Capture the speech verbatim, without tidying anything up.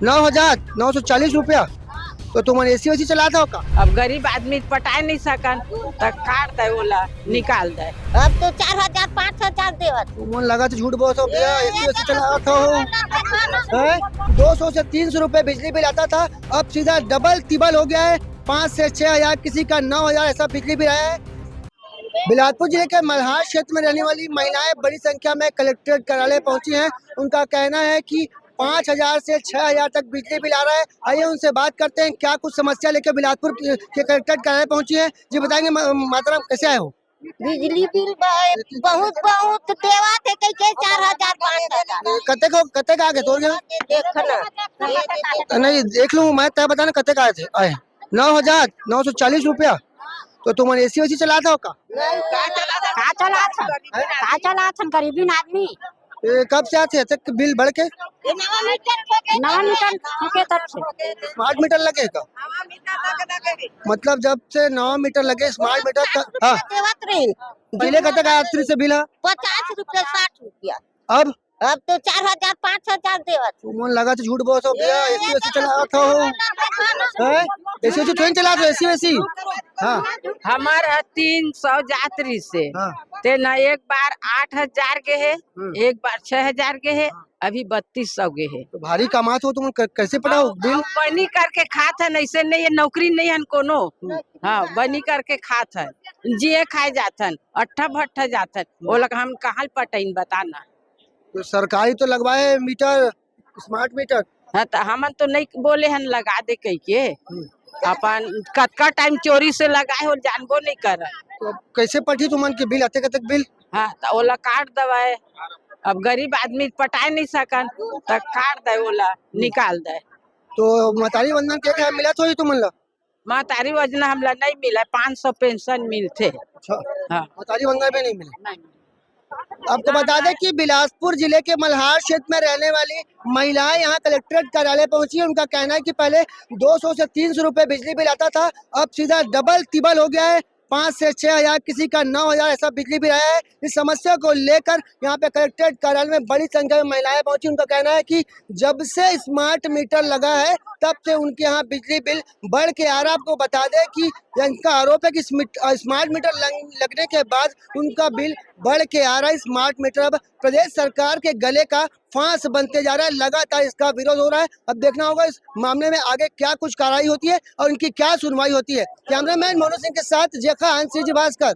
नौ हजार नौ सौ चालीस रुपया। तो तुमन एसी वेसी चलात हो का? अब गरीब आदमी पटाए नहीं सकन, त काट दे, ओला निकाल दे। अब तो चार हजार पाँच हजार देवत। तुमन लगा तो झूठ बोलत हो भैया, एसी वेसी चलात हो। हैं? दो सौ से तीन सौ रुपए बिजली बिल आता था, अब सीधा डबल तिबल हो गया है। पाँच से छह हजार, किसी का नौ हजार, ऐसा बिजली बिल आया है। बिलासपुर जिले के मल्हार क्षेत्र में रहने वाली महिलाएं बड़ी संख्या में कलेक्ट्रेट कार्यालय पहुंची हैं। उनका कहना है कि पाँच हजार से छह हजार तक बिजली बिल आ रहा है। आइए उनसे बात करते हैं, क्या कुछ समस्या लेकर बिलासपुर के, के कलेक्ट्रेट कार्यालय पहुंची हैं। जी बताएंगे, म-, माता राम, कैसे आए हो? बिजली बिल ब-, बहुत, बहुत देवा थे, कई के चार हजार, पाँच हजार। कते को, कते का आगे तोर गया? देखना। नहीं, देख लूँ मैं, तय बताना कते का आए थे, आए। नौ हजार नौ सौ चालीस रुपया। तो तुमन एसी वेसी चलात हो का? का चलात हन? का चलात हन? गरीबीन आदमी। ये कब से आथे अतक बिल बढ़ के? ये नवा मीटर ठोके। नवा मीटर ठोके तब से। स्मार्ट मीटर लगे का? मतलब जब से नवा मीटर लगे, स्मार्ट मीटर का, हाँ। देवत रही। पहले कतक आत रहिस बिल ह? पचास रुपया, साठ रुपया। अब? अब तो चार हजार, पाँच हजार देवत। तुमन लगा तो झूठ बोलत हो भैया, एसी वेसी चलात हो। हैं? एसी वेसी थोड़ी चलात हो, एसी वेसी। हाँ। हमार ह तीन सौ जात रहिस हे। हाँ। ते ना एक बार आठ हजार गे हे, हम्म। एक बार छह हजार गे हे, हाँ। अभी बत्तीस सौ गे हे। तो भारी कमात हो तुमन, क-, कैसे पटाओ अब, बिल? अब बनी करके खात हन, ऐसे नहीं है, नौकरी नहीं हन कोनो। हम्म। हाँ, बनी करके खात हन, जिए खाए जात हन, अट्ठा भट्ठा जात हन, हम्म। ओला हम कहाँ ल पटाइन, बताना। तो सरकारी तो लगवाए मीटर, स्मार्ट मीटर। हाँ, त हमन तो नहीं बोले हन लगा दे कहिके। हम्म। अपन कतका टाइम चोरी से लगाए हो, जानबो नहीं करन। तो कैसे पटही तुमन के बिल, अतेक अतेक बिल? हाँ, त ओला काट दवाए। अब गरीब आदमी पटाए नहीं सकन, त काट दे ओला, निकाल दे। तो महतारी वंदन के, के मिलत होही तुमन ला? महतारी वंदना हमला नहीं मिला, पाँच सौ पेंशन मिलथे। अच्छा। हाँ। महतारी वंदना भी नहीं मिला। नहीं। आपको बता दें कि बिलासपुर जिले के मल्हार क्षेत्र में रहने वाली महिलाएं यहाँ कलेक्ट्रेट कार्यालय पहुंची। उनका कहना है कि पहले दो सौ से तीन सौ रुपए बिजली बिल आता था, अब सीधा डबल तिबल हो गया है। पाँच से छह हजार, किसी का नौ हजार, ऐसा बिजली बिल आया है। इस समस्या को लेकर यहाँ पे कलेक्ट्रेट कार्यालय में बड़ी संख्या में महिलाएं पहुंची। उनका कहना है कि जब से स्मार्ट मीटर लगा है, तब से उनके यहाँ बिजली बिल बढ़ के आ रहा है। आपको बता दें कि इनका आरोप है कि स्मिट-, अ, स्मार्ट मीटर लग-, लगने के बाद उनका बिल बढ़ के आ रहा है। स्मार्ट मीटर अब प्रदेश सरकार के गले का फांस बनते जा रहा है, लगातार इसका विरोध हो रहा है। अब देखना होगा इस मामले में आगे क्या कुछ कार्रवाई होती है और इनकी क्या सुनवाई होती है। कैमरामैन मोनू सिंह के साथ जेखा हंस, सीजी भास्कर।